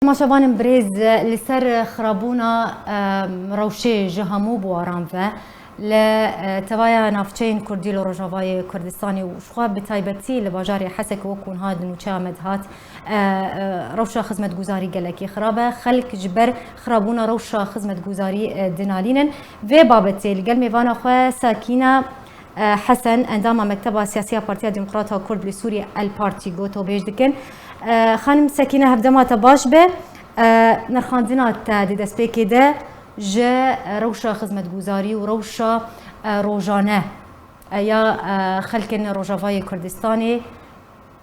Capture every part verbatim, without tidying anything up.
Temaşevanên birêz, li ser xirabûna, em, rewşê ji hemû biwaran ve li, e, tevaya navçeyên Kurdî li Rojavayê Kurdistanê û jixwe bi taybetî li bajarê Hesekê wek hûn hat di nûçeya me de hat, e, e, rewşa xizmetguzarî gelekî xirab e. Xelk ji ber xirabûna rewşa xizmetguzarî, e, dinalînin. Vê babetê li gel mêvana xwe Sakîna, e, Hesen, endama Mekteba Siyasî ya Partiya Demokrata Kurd li Sûriyê, El Partî, gotobêj dikin. E, Xanim Sekîne, hevdema te baş be. E, nirxandina te di destpêkê de ji rewşa xizmetguzarî û rewşa, e, rojane, e, ya, e, xelkên Rojavayê Kurdistanê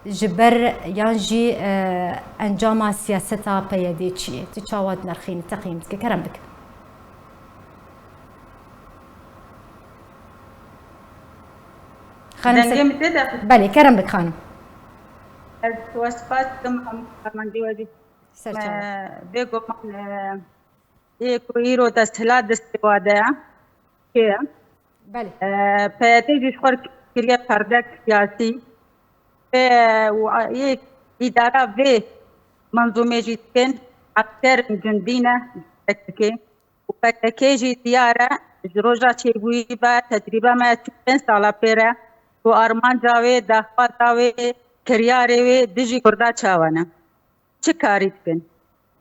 ji ber yan jî, e, encama siyaseta P Y D'ê çi ye? Tu çawa dinirxînî, teqîm dike? Kerem bike. Xanim Dengê Se-, min tê de? Belê, kerem bik xanim. Ez we spas dikim, em, hemendî we jî. Ser çawa. Me bêguman, e, yê ku îro desthilat destê wa de ye, kê ye? Belê. E, P Y D jî ji xwe kiriye perdek siyasî. Vê, û a-, yê îdara vê menzûmê jî dikin, esker gundî ne, P K K. Û P K K jî diyar e, ji roja çêbûyî ve tecrîbe me çil pênc sala pê re, ku armanca wê, daxwaza wê, kiryarê wê dijî Kurda çawa ne? Çi karî dikin?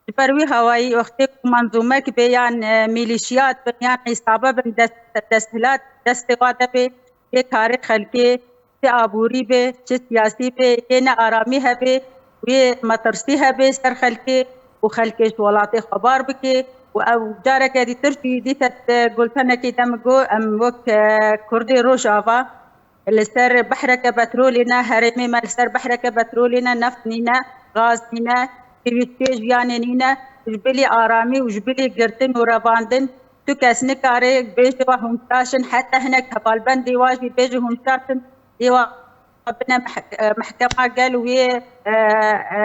Ji ber wî hawayî wextê ku menzûmek bê yan, e, mîlîşiyat bin yan îsabe bin dest, desthilat destê wa de bê, yê karê xelkê, çi aborî bê, çi siyasî bê, yê ne aramî hebê, yê metirsî hebê ser xelkê û xelkê ji welatê xwebar bikê û ew careke dîtir jî dîsa gultenekê de min got, em wek, e, Kurdê Rojava li ser behreke petrolê ne, herêmê me li ser behreke petrolê ne, neft nîne, gaz nîne, pêwîstiyê jiyanê nîne, ji bilî aramî û ji bilî girtin û revandin tu kes nikare bêje we hûn şaş in, heta hinek hevalbendê wa jî bêje hûn şaş in, ê wa bine meh-, e, mehkema gel û yê, e, e,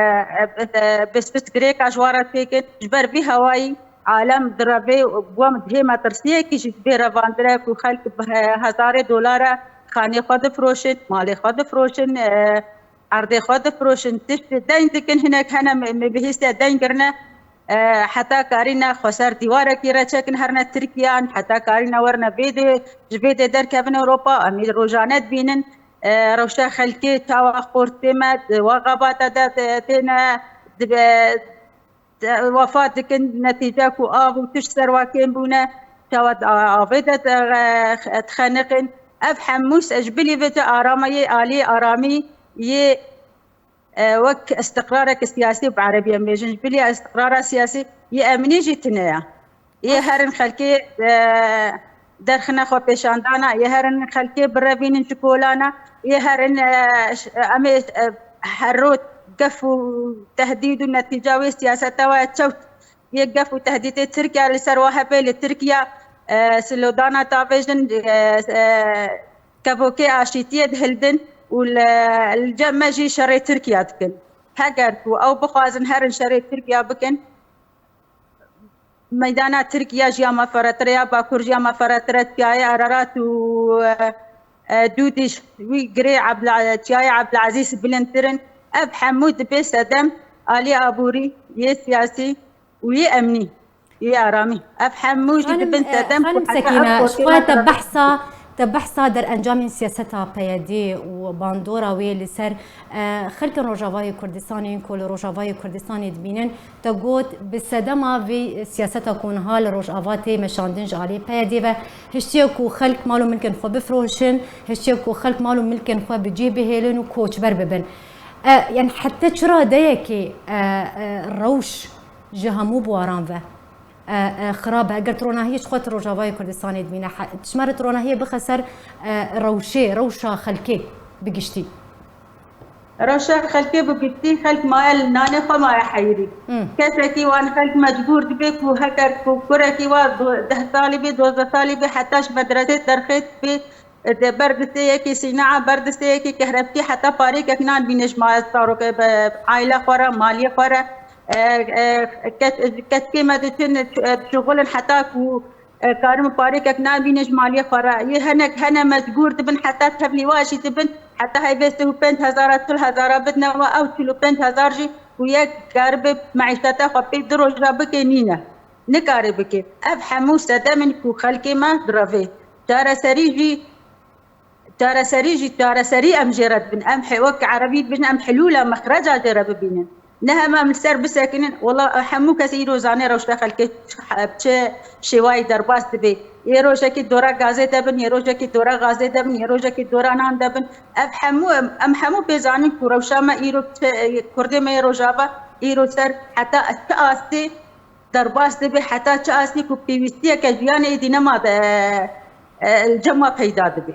e, e, bi spîskirêka ji wa re têkin. Ji ber vî hawayî alem direvê û bi we dihê metirsiyekî jî dibê revandire ku xelk bi he-, hezarê dolara xanê xwe difroşin, malê xwe difroşin, e, erdê xwe difroşin, tişt deyn dikin, hinek hene me, me bihîstiye deyn girine, e, heta karîne xweser dîwarekî reçekin herine Tirkiyan, heta karîne werine vê dê, ji vê dê derkevin Ewropa, em ê rojane dibînin, e, rewşa xelkê çawa xort tê me, di wa xebata de, de têne, dibe, de, wefat dikin, netîce ku av û tişt ser wa kêm bûne, çawa di a-, avê de, de, e, dixeniqin. Ev hemû se-, ji bilî vê de arama yê aliyê aramî yê, e, wek istiqrarek siyasî bi erebî em bêjin, ji bilî istiqrara siyasî yê emnî jî tune ye. Yê herin xelkê, e, derxine xwe pêşandana, yê herin xelkê birevînin ji kolana, yê herin, e, ş-, em ê, e, her roj gef û tehdîd û netîca wê siyaseta we çewt yê gef û tehdîdê Tirkiye li ser wa hebe, li Tirkiye, e, slogana davêjin, e, e, kevokê aşîtiyê dihildin û li, li cem me jî şerê Tirkiye dikin. Heger ku ew bixwazin herin şerê Tirkiye bikin, meydana Tirkiye ji ya me ferehtir e, ya Bakur ji ya me ferehtir e, Çiyayê Ararat û, e, e, Dûdîş, wî girê Ebla-, Çiyayê Ebdilezîz bilindtir in. Ev hemû dibe sedem alî aborî, yê siyasî û yê emnî, yê aramî. Ev hemû jî Xanim, dibin e, sedem ku Xanim heta Sekîne, ev ji xwe te behsa, te behsa derencamên siyaseta P Y D û bandora wê li ser, e, xelkên Rojavayê Kurdistanê yên ku li Rojavayê Kurdistanê dibînin, te got, bi sedema vê siyaseta ku niha li Rojava tê meşandin ji alî P Y D ve, hiştiye ku xelk mal û milkên xwe bifroşin, hiştiye ku xelk mal û milkên xwe bi cih bihêlin û koçber bibin. E, yani heta çi radeyekê, e, e, rewş ji hemû biwaran ve, e, e, xirab e. Eger tu ronahiyê ji xwe tu Rojavayê Kurdistanê dibîne, he-, tu ji me re tu ronahiyê bixe ser, e, rewşê, rewşa xelkê bi giştî. Rewşa xelkê bi giştî, xelk maye li nanê xwe, maye heyirî. Hmm. Kesekî wan xelk mecbûr dibe ku heger ku kurekî wa do-, deh salî bê, dozdeh salî bê, heta ji medresê derxê bê, di berdisê yekî sînaa, berdisê yekî kehrebkî heta parêkek nan bîne ji ma zarokê be, aile xwe re, maliyê xwe re, e, e, ket-, ketkê me diçin, e, dişuxulin heta ku e, karin parêkek nabîne ji maliyê xwe re. Yê hinek hene mecbûr dibin, heta tevlî wa jî dibin, heta heyvê sih û pênc hezara, çil hezara bidine we, ew çil û pênc hezar jî ku yek karibe meîşeta xwe pê du roja bike nîne. Nikare bike. Ev hemû sedem in ku xelkê me direvê. Çareserî jî Çareserî jî, çareserî em jê re dibin. Em he-, wek erebî dibêjin, em hilûla mexreca jê re bibînin. Ne hema em li ser bisekinin, wela hemû kes îro zane rewşa xelkê çi, çi şêwayî derbas dibe. Yê rojekê dora gazê de bin, yê rojekê dora gazê de bin, yê rojekê dora nan de bin. Ev hemû em, em hemû pê zanin ku rewşa me îro çi, kurdê me yê Rojava îro ser heta çi astê derbas dibe, heta çi astê ku pêwîstiyeke jiyanê êdî nema de, e, li cem we peyda dibe.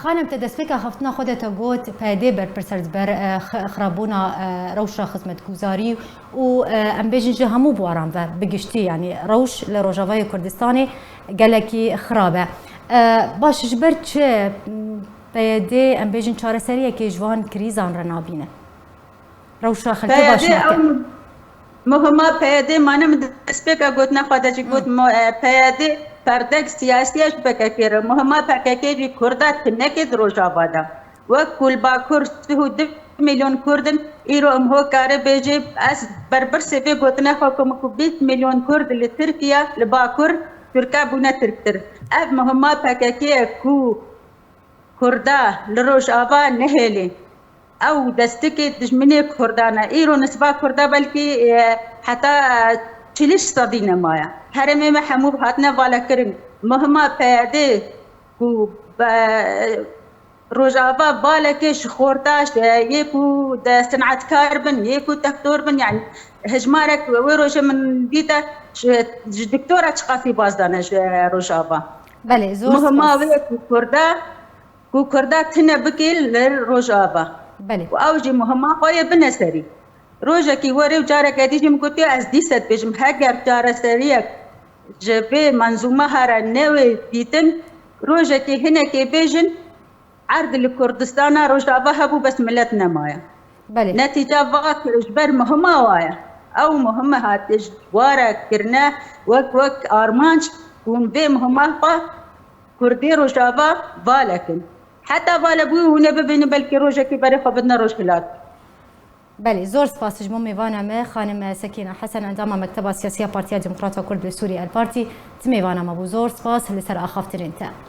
Xanim, te destpêka xeftina xwe de te got, P Y D berpirs e ji ber, e, x-, xirabûna, e, rewşa xizmetguzarî û, e, em bêjin ji hemû buwaran ve bi giştî, yanî rewş li Rojavayê Kurdistanê gelekî xirab e. E, baş, ji ber çi, m, P Y D, em bêjin, çareseriyekê ji van krîzan re nabîne? Rewşa xelkê baş P Y D nake. Ew muhima P Y D mane, min destpêka gotina xwe de jî got, Hı. mo-, e, P Y D perdek siyasî ye ji P K K re. Muhima P K K jî Kurda tinekê di Rojava de. Wek ku li Bakur sih û du milyon Kurd in, îro em ho kare bêje, ez berbirsê vê gotinê xwe ku min ku bîst milyon Kurd li Tirkiye, li Bakur, Tirka bûne Tirktir. Ev muhima P K K ye ku Kurda li Rojava nehêlê. Ew destikê dijminê Kurdan e. Îro nisba Kurda belkî, e, heta çiliş sedî nemaye. Herêmê me hemû hatine valekirin. Muhima P Y D ku be-, Rojava valeke ji xorta, ji yê ku de sinetkar bin, yê ku tektor bin, yani hejmarek wê rojê min dîte ji, ji doktora çiqasî baz dane ji Rojava. Belê, zor Muhima spas. Wê ku Kurda ku Kurda tune bike li Rojava. Belê. Û ew jî muhima xwe yê bine serî. Rojekî werê û careke dî jî min gotiye, ez dîse dibêjim, heger çareseriyek ji vê menzûma here newê dîtin, rojekê hinekê bêjin, erd li Kurdistana Rojava hebû, bes milet nemaye. Belê. Netîca va ji ber muhima wa ye. Ew muhime hatiye ji wa re kirine wek, wek armanc ku hûn vê muhima xwe Kurdê Rojava valekin. Heta valebûyî hûn ê bibînin, belkî rojekê berê xwe bidine Rojhilat. Belê, zor spas ji bo mêvana me, Xanim Sekîna Hesen, endama Mekteba Siyasî ya Partiya Demokrata Kurd li Sûriyê, El Partî, tu mêvana me bû. Zor spas li ser axaftinên te.